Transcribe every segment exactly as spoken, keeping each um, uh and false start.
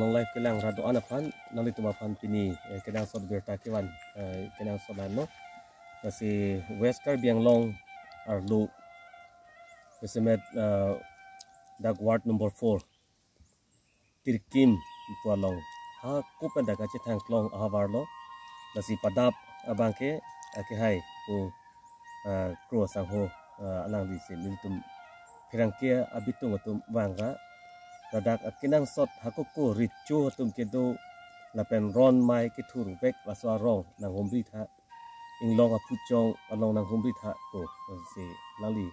Long live kelang rat do-an aphan, nanglitum aphan pini, eh, kenangsot birta kevan, eh, kenangsot anlo. Lasi West Karbi Anglong arlo, jasemet, eh, dak ward number four, Tirkim pu along, hako pen dak kachethang klong ahavar lo. Lasi padap abangke, akehai pu, ah, Kro Sangho, ah, alangli si nelitum pherangke abitung atum vangra, ladak akenangsot hakoko recho atum kedo, lapen ron mei kethurvek laso arong nanghumri tha, inglong aphuchong along nanghumri tha ko, si alangli,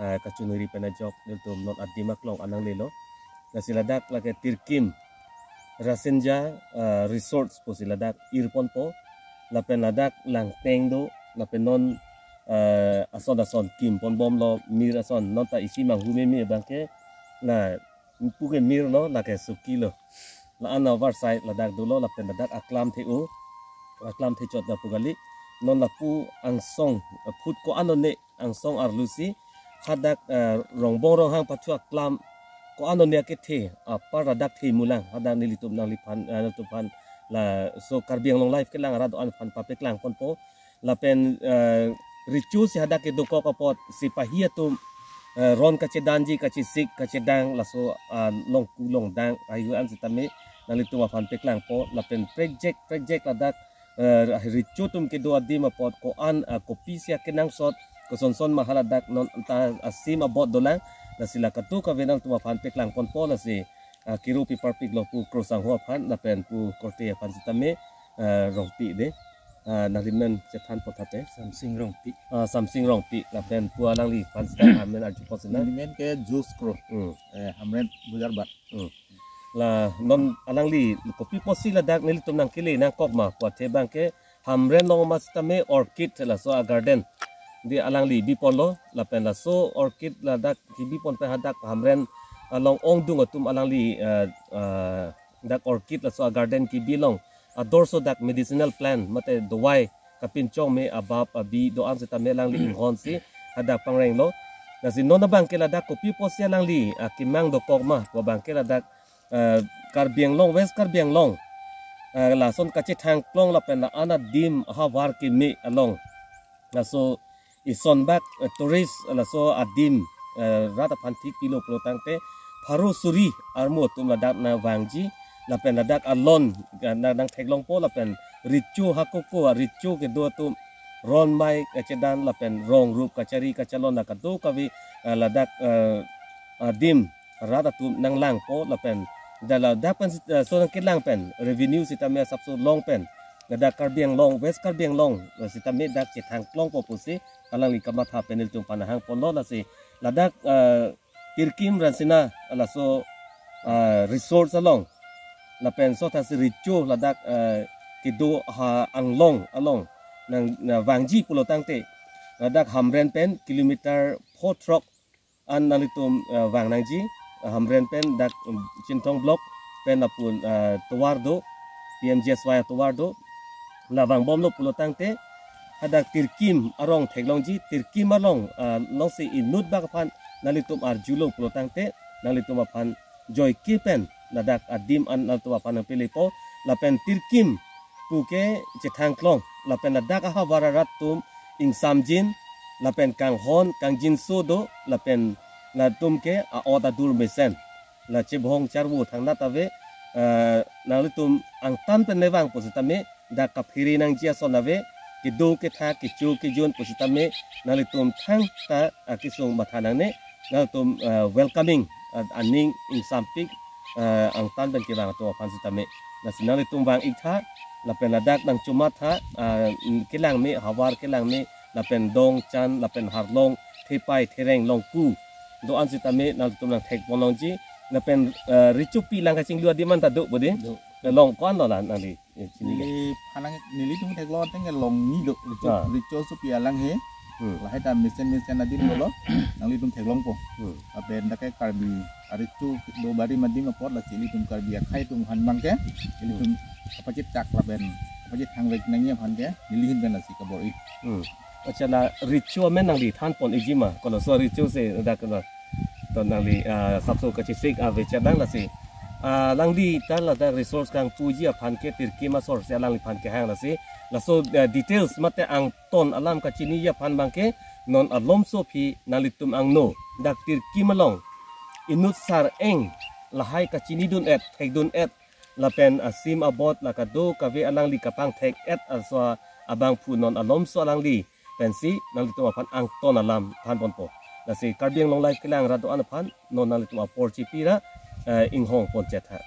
ah, kachiningri pen ajok nelitum non adim aklong an nanglelo. Lasi ladak lake Tirkim Rasinja, ah, Resort pusi ladak irponpo, lapen ladak Langteng do, lapen non, ah, ason ason kimponbomlo, mir ason, non ta isi manghu meme abangke, la puke mir lo, lake suki lo. La-an avarsai ladak dolo, lapen ladak aklam the-o, aklam thechot lapu kali. Non lapu angsong, phut ko-an one angsong arlo si, hadak, eh, Rongbong Ronghang pachu aklam ko-an one akethe apar ladak themulang, hadak nelitum nangliphan, eh, nelitum aphan laso Karbi Anglong Live kelang rat do-an aphan papeklangponpo. Lapen, eh, recho si hadak kedokok apot sepahi atum, eh, ron kachedanji, kachesik kachedang laso, ah, longku longdang ayu an sitame nanglitum aphan peklangpo. Lapen prekjak prekjak ladak, eh, recho atum kedo adim apot ko-an, ah, kopisi akenangsot, kosonson ma haladak non ta asim abot dolang, lasi la kadokave nanglitum aphan peklangponpo, lasi, ah, kiru pi parpiklo pu Kro Sangho aphan lapen pu korte aphan sitame, ah, Rongpi de. Ah, nangli men chethan pothate. Samsing Rongpi. Ah, Samsing Rongpi lapen pu alangliphan sitame amen arjupon sina. Neli men ke Jus Kro. Hmm. Eh, Hamren Bujarbat. Hmm. La non alangli kopi apotsi ladak nelitum nangkele nangkok ma pu athe abangke Hamren along ma sitame orchid laso agarden di alangli biponlo, lapen laso orchid ladak kibipon pen hadak Hamren along ongdung atum alangli, eh, eh, dak orchid laso agarden kebi along ador so dak medicinal plant mate dawai kapinchong me abap abi do-an sitame alangli inghon si hadak pangrenglo. Lasi non abangke ladak kopi apotsi alangli, ah, kemang dokok ma pu abangke ladak, eh, Karbi Anglong, West Karbi Anglong, eh, lason kachethang klong lapen la-an adim ahavar keme along, laso ison bak, eh, tourist, eh, laso adim, eh, rat aphan thik pilo pulo tangte pharo suri armu atum ladak nangvangji, lapen ladak alon, eh, nang, nangtheklongpo, lapen recho hakoko, ah, recho kedo atum ron mei kachedan lapen rong rup kachari kachalon la kadokave, eh, ladak, eh, adim rat atum nanglangpo, lapen da ladak pen sit-, eh, so nangkelang pen revenue sitame asapso long pen, ladak Karbi Anglong, West Karbi Anglong, eh, sitame dak chethang klongpo pusi alangli kamatha pen nelitum aphan nahangponlo, lasi ladak, eh, Tirkim Rasinja laso, eh, resort along, lapen so thasi recho ladak, eh, kedo ha anglong along nang, nangvangji pulo tangte, ladak Hamren pen kilometer pho throk an nanglitum, eh, vang nangji, eh, Hamren pen dak, um, Chinthong block pen apun, eh, tovar do, P M G S Y atovar do. La vangbomlo pulo tangte, hadak Tirkim arong theklongji, Tirkim arong, eh, alongsi inut bak aphan nanglitum arjulo pulo tangte, nanglitum aphan joike pen ladak adim an nanglitum aphan nangpelepo, lapen Tirkim puke chethang klong, lapen ladak ahavar arat atum ingsamjin, lapen kanghon kangjinso do, lapen, latum ke a-ot adur mesen. La chebhong charvo thangnat ave, eh, nanglitum angtan pen le vang pusitame, dak kaphere nangji ason ave, kedo ketha kecho kejun pusitame, nanglitum thangta akesung matha nangne, nanglitum, eh, welcoming, eh, aning ingsampik, eh, angtan pen kevang atum aphan sitame. Lasi nanglitum vang-iktha, lapen ladak nangchomatha, ah, kelang me, havar kelang me, lapen dong chan, lapen harlong, thepai, thereng, longku. Do-an sitame, nanglitum nangthek ponlongji, lapen, eh, rechopi lang kachinglu adim anta do bodi. Do. Long ko-an lo la nangli, eh, chini ke. Neli phanang, nelitum theklong ateng ke long ni do, recho, Ah. recho sopi alang he. Hmm. Lahai ta mesen mesen adim dolo, nanglitum theklongpo. Hmm. Lapen dak ke Karbi arecho do barim adim apot lasi ilitum Karbi akhei atum aphan abang ke, ilitum kapachit chak lapen kapachit thangvek nangji aphan ke, neli ahin pen lasi kabor-i. Hmm. Accha, la recho amen nangli than pon-ikji ma, koloso recho si dak ke na. To nangli, ah, sapso kachesik ave chedang lasi. Ah, alangli ta ladak resource kangpuji aphan ke tirkim asor si alangliphan kehang lasi. Laso, ah, details mate angton alam kachiniji aphan abang ke non alomso aphi nanglitum angno dak tirkim along inut sar-eng lahai kachinidun-et, thekdun-et, lapen asim abot la kadokave alangli kapangthek-et aso abangphu non alomso alangli pensi nanglitum aphan angton alam than ponpo. Lasi Karbi Anglong Live kelang rat do-an aphan non nanglitum apor chipi ra, eh, inghong pon chetha.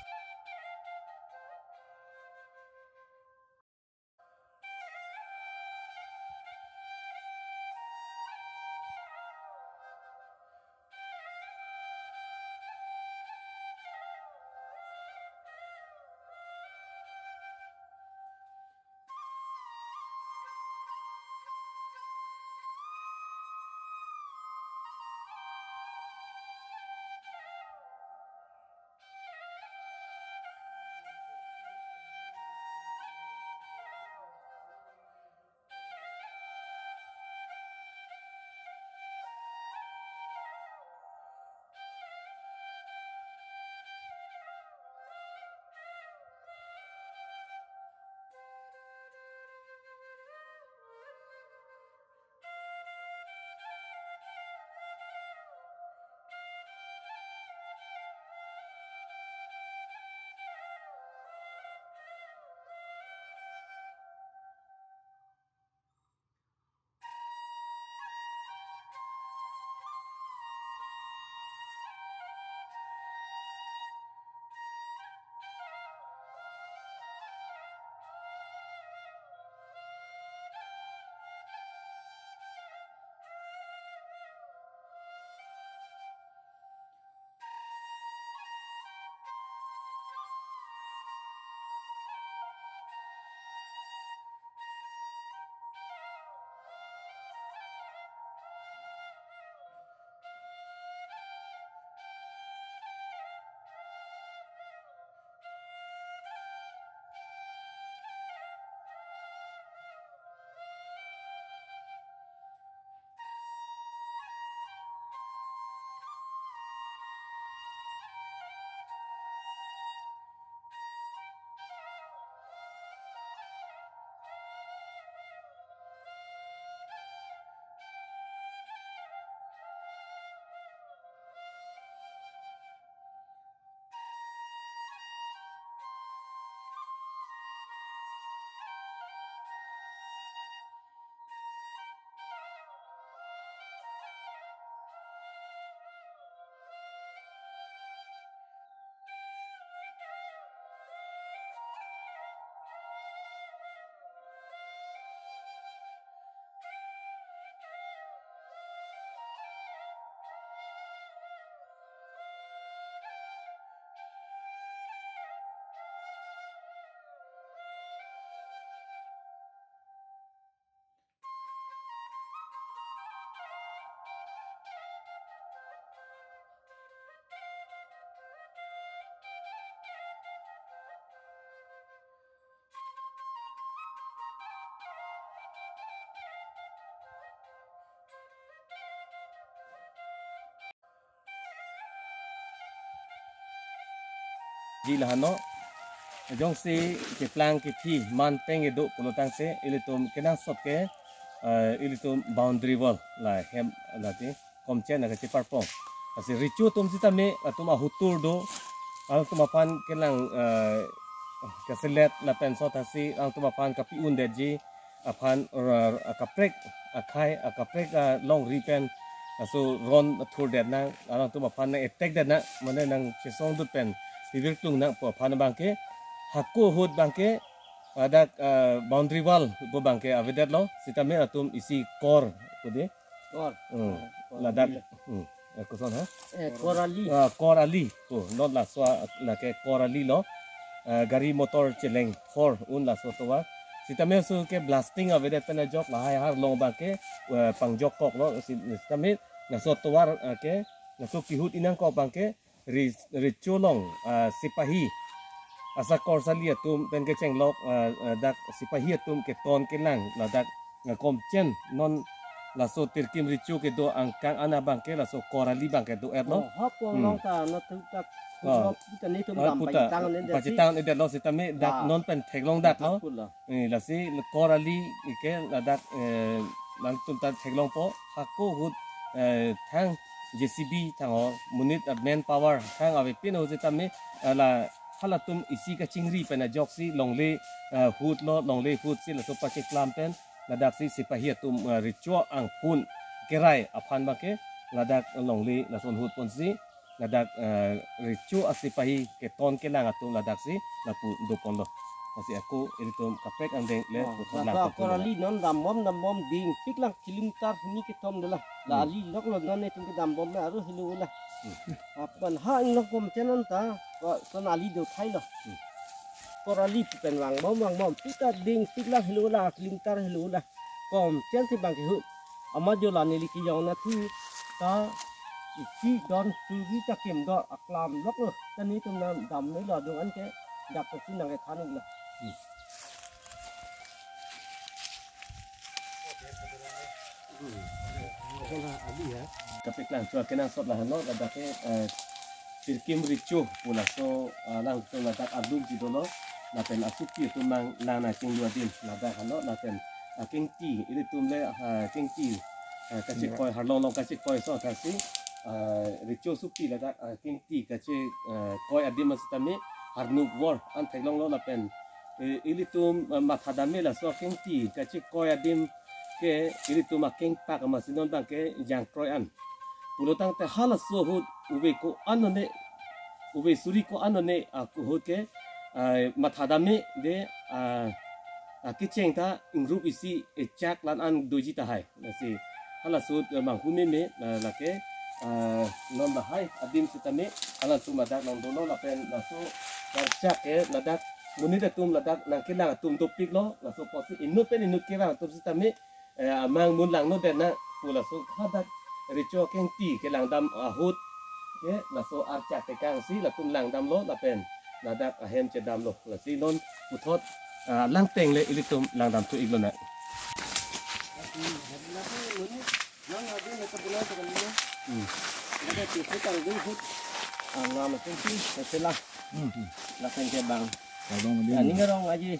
Ji lahano, jongsi keplang kethi man peng kedo pulo tangte, ilitum kenangsot ke, eh, ilitum boundary wall la hem lati, komchen na kacheparpong. Lasi recho atum sitame latum ahotur do. Alangtum aphan kelang, eh, keselet lapen sot hasi alangtum aphan kapi-undetji aphan, eh, akaprek akhei, akaprek alongri pen laso ron thurdet nang, alangtum aphan nang-attack det nang, mane nangchesongdut pen pibirklung nang pu aphan abangke hako ahut abangke ladak, eh, boundary wall pu abangke avedetlo, sitame latum isi kor pu de. Kor. Hmm. Kor ladak ali. Hmm. Eh, koson ha? Eh, kor ali. Ah, kor ali. Oh, non laso a-, lake kor ali lo. Eh, gari motor cheleng thor un laso atovar. Sitame laso ke blasting avedet pen ajok lahai arlong abangke, eh, pangjokkoklo. Si-, sitame laso atovar, eh, ke laso kehut inangkok abangke re-, recho along, ah, sepahi. Asa kor ali atum pen kechenglok, ah, ah, dak sepahi atum keton kelang ladak, ah, komchen non laso tirkim recho kedo angkang an abangke laso kor ali abangke do-etlo. Oh, hap Hmm. along ta na thuk tak Oh. Kulo kita ni tum Ah, dam puta, pachitang ni dasi. Pachitang ni detlo sitame dak Ah. Non pen theklong daklo. Thaklo. Eh, lasi kor ali ke ladak, eh, alangtum ta theklongpo hako ahut, eh, thang J C B thang ho monit, ah, manpower thang avepin ahut sitame, eh, la halatum isi kachingri pen ajoksi longle, eh, ahut lo, longle ahut si laso pacheklam pen ladak si sepahi atum, eh, recho angphun kerai aphan abangke ladak longle lason ahut ponsi ladak, eh, recho asepahi keton kelang atum ladak si lapu doponlo. Lasi ako ilitum kaprek angdeng le Ah, puthot laso lang akor ponlo. Ali non dambom dambom dingpik lang kilometer hini kethom dola. La Hmm. Ali loklo non itum kedambom na aru helo la. Hmm. Aphan ha inglok komchen non ta ko son ali do thailo. Hmm. Kor ali pen vangbom vangbom puta dingpik lang helo la kilometer helo la. Komchen si abangke ahut. Ama jo la neli kejong na thu ta isi don turi ta kim do aklam loklo. Ta nitum nangdam nelo adung an ke dak pesi nangkethan iklo. Hmm. Kapeklang chua kenangsot lahenlo ladak ke, eh, tirkim recho pu laso, eh, alangtum ladak aduk ji dolo lapen asopi atum nang nang nangchinglu adim ladak henlo lapen akengti ilitum le, ah, kengti, ah, kachekoi harlong long kachekoi sot hasi, ah, recho asopi ladak, ah, kengti kache, ah, koi adim asitame harnuk vor an theklonglo lapen, eh, ilitum, ah, mathadam me laso akengti kachekoi adim ke ilitum akengpak amatsi non abangke jangkroi an. Pulotangte halaso ahut ove ko-an one, ove suri ko-an one, ah, ahut ke, ah, mathadam me de, ah, ah, kecheng ta ingrup isi echak la-an an doji tahai. Lasi halaso ahut, eh, manghu meme, eh, lake, eh, non lahai adim sitame, alangtum ladak nangdolo lapen laso karchak ke ladak monit atum ladak nangkelang atum dopiklo, laso apotsi inut pen inut kevang atum sitame, eh, amang mun langno den na pu laso hadak recho akengti kelangdam ahut ke laso archak tekangsi latum langdamlo lapen ladak ahem chedamlo. Lasi non puthot, ah, langteng le ilitum langdam thu iklo na. Hmm. Ada tu hutang dun hut. Ah, nama penting, setelah. Hmm. Lakan ke bang. Kadong Ya, dia. Ini ngerong aja.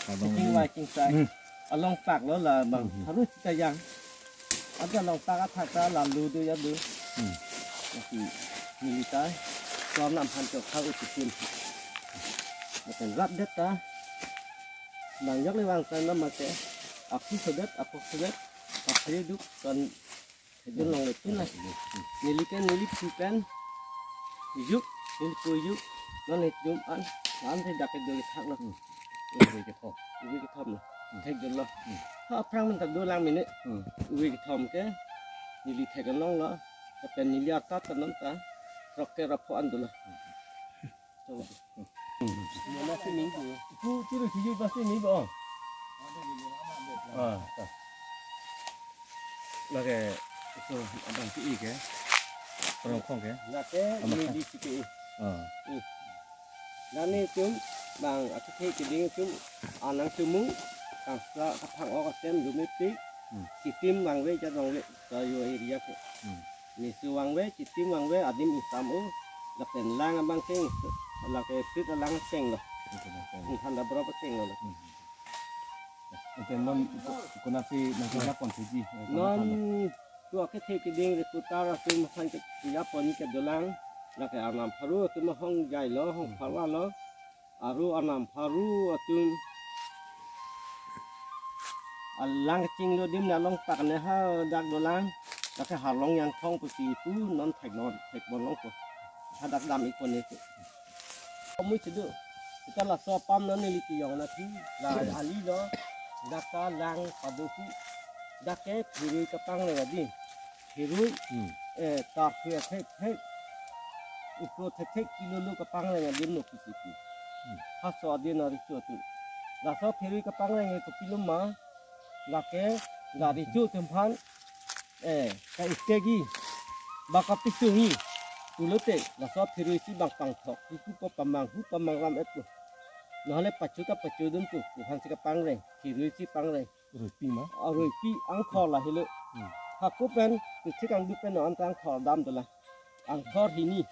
Kadong Cing dia. Mai cing sai. Hmm. Along pak lo la bang. Hmm. Harus kita yang. Ada long pak athak ta lalu tu ya tu. Hmm. Lasi neli ta. Tuam nam han chok kha utisin. Makan rap det ta. Bang yok le bang tan nama ke. Aku sedet, aku sedet. Aku duk kan. Hejun longle tun la. Neli ke neli phu pen. Juk, neli phu juk. Non hejun an. An se dak ke doi thak lo. Hmm. Uve kethom. Uve kethom lo. Hmm. Thek dun lo. Hmm. Ha aphrang men ta dolang mene. Hmm. Uve kethom ke. Neli thek along lo. Lapen neli atat ta non ta. Throk ke rapho an dun lo. Hmm. Mana sini bu? Itu ciri ciri pasti ni bu. Ah, ta. Lake so abang ti ke. Rongkhong ke. Lake Amak ni kan? Di sike. Ah. Ih. Lani tum bang aku ke keding tum anang tumu. Kangsa kaphang ok asem dumepik. Hmm. Sitim bang ve jat bang ve. Kayo area ke. Hmm. Nisu vangve, chitim vangve, adim isam o, lapen lang abang keng, lake pit alang keng lo. Pit alang keng. Hmm, handa berapa keng lo. Hmm. Ante non ko-, konatsi nangkejak pon thuji, eh, Non, konat Tu akethe keding reporter atum aphan ke puya pon ke dolang. Lake anam pharu atum ahong jailo, hong pharlalo. Aru anam pharu atum alang chinglo adim na longpak ne hadak dolang. Lake halong yang thong pusi pu non thek non thek bon longpo. Hadak dam ik pon ne tu. Kamu sedu. Kita laso apam non neli piyong na thi. La ali lo. Dak ta lang padosi. Dak ke phirui kapang le adi. Phirui. Hmm. Eh, tar phirui thek thek. Isko thek thek kilolo kapang le adi no kisi ki. Hmm. Haso adi na richo tu. Laso phirui kapang le ko pilum ma. Lake gari chu tumphan. Eh, ka iskegi. Ba kapisung-i. Pulote, laso phirui si bang pangthok. Hiku ko pamang, hu pamang ram et lo. Nahale pachu ta pachu dun tu. Tuhan si kapang le. Phirui si pang le. Ruipi ma? Aruipi angkhor lahelo. Hmm. Haku pen, kuthik angduk pen no anta angkhor dam dola. Angkhor hini.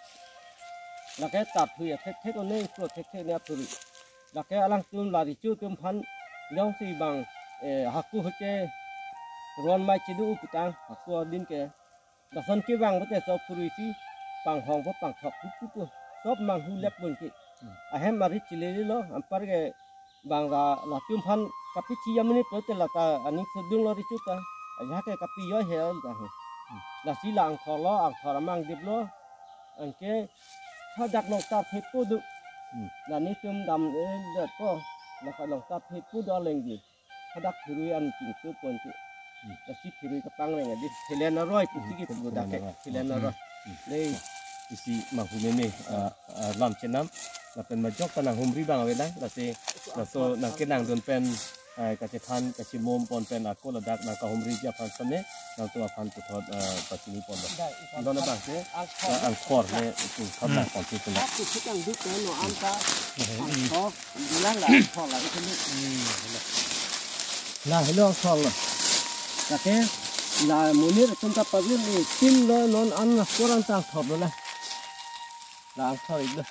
Lake tar phirui thek thek one, isko thek thek ne aphirui. Lake alangtum la richo tumphan jongsi bang, eh, haku hoke ron mai chedu upitang, haku adin ke. Lason kevang bote so phirui si panghong po pangthok pupu po. Sop manghu lep pon ke. Hmm. Ahem arit chilelelo, anpar ke bang la, latum aphan kapi chi yamni pulote lata aning sodung lo richo ta. Aja ke kapi yo hel ta he. Hmm. Lasi la angkhor lo, angkhor amang dip lo. Anke hadak long tar phe pu do. Hmm. La netum dam eh dat ko. La ka long tar phe pu do lengdi. Hadak phirui an chingtu pon tu. Hmm. Lasi phirui kapang leng adi. Thelen aroi pusi ki Hmm, pulo thelen dak ke. Aroi. Thelen Hmm. aroi. Hmm. Lei. Isi manghu meme, ah, ah, lam chenam. Lapen majok ta nanghumri bang avelang. Lasi, laso nangkenangdun pen, ah, kachethan, kachimum pon pen ako ladak nangkahumriji aphan sene. Nangtum aphan puthot, ah, pachini pon lo. Dai, ikan Don abang ke, angkhor. Ah, angkhor ne, itu kan Hmm. nangkon si kena. Aku sedang duk no anta. Angkhor, bilang la angkhor la itu ni. Hmm, hello. La hello angkhor la. Lake la monit atum ta pavir ni tim lo non an na kurang ta angkhor lo la. La angkhor iklo.